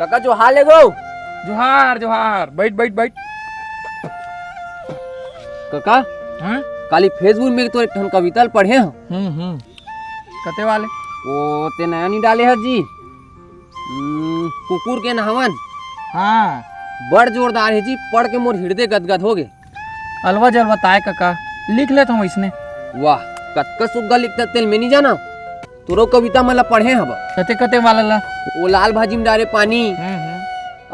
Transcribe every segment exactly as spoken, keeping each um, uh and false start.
कका जोहार ले गो। जोहार जोहार, बैठ बैठ बैठ। कका, हाँ? काली Facebook में तोर एक ठन कविता ल पढ़े हंव। हम्म हम्म। कते वाले? वो ते नया नी डाले हस जी। हम्म, कुकुर के नहावन। हाँ। बड़ जोरदार हे जी, पढ़ के मोर हिरदे गदगद हो गे। अलवा जलवा ताय कका, लिख लेत हंव अइसने। वाह, कतका सुग्घर लिखथस तेला मैं नी जानंव। तोरो कविता मन ला पढ़े हंव। कते कते वाला ला? वो लाल भाजी में डारे पानी, हम्म हम्म।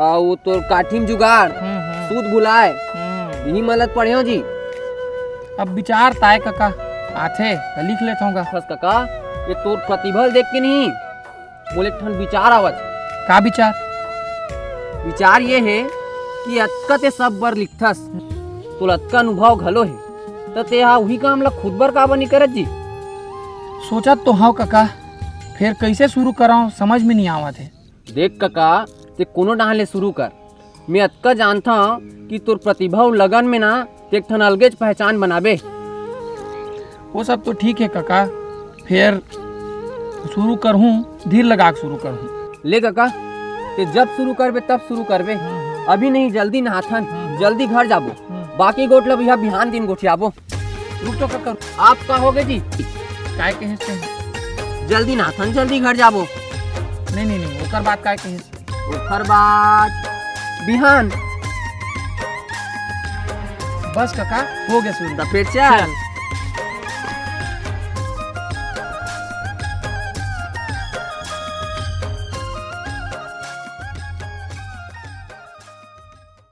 अउ वो तोर काठी में जुगाड़, हम्म हम्म। सूत भुलाय, हम्म। इही मन ला पढ़े हंव जी। अब विचार ताय कका, आथे त लिख लेत हंव गा। बस कका, ये तोर प्रतिभा ल देख के नहीं, मोला एक ठन विचार आवत हे। का विचार? विचार ये हे कि अतका ते सब बर लिखथस, तोला अतका अनुभव घलो हे, त ते हा उही काम ला खुद बर काबर नी करत जी? सोचत तो हंव कका, फेर कइसे शुरू करंव, समझ में नी आवत हे। देख कका, ते कोनो डाहर ले शुरू कर। मैं अतका जानथंव कि तोर प्रतिभा अउ लगन में ना ते एक ठन अलगेच पहचान बनाबे। वो सब तो ठीक हे कका, फेर शुरू करहूँ, धीर लगा के शुरू करहूँ। ले कका, ते जब शुरू करबे तब शुरू करबे। हम्म, हम्म। अभी नहीं, जल्दी नहाथन, हम्म। जल्दी घर जाबो। हम्म। बाकी गोठ ल भैया बिहान दिन गोठियाबो। रुक तो कका। आप का होगे जी? काय कहे से? जल्दी नहाथन, जल्दी घर जाबो। नहीं नहीं नहीं, ओकर बाद काय कहे से? ओकर बाद बिहान। बस कका, हो गया शुरू। त फेर चल। चल।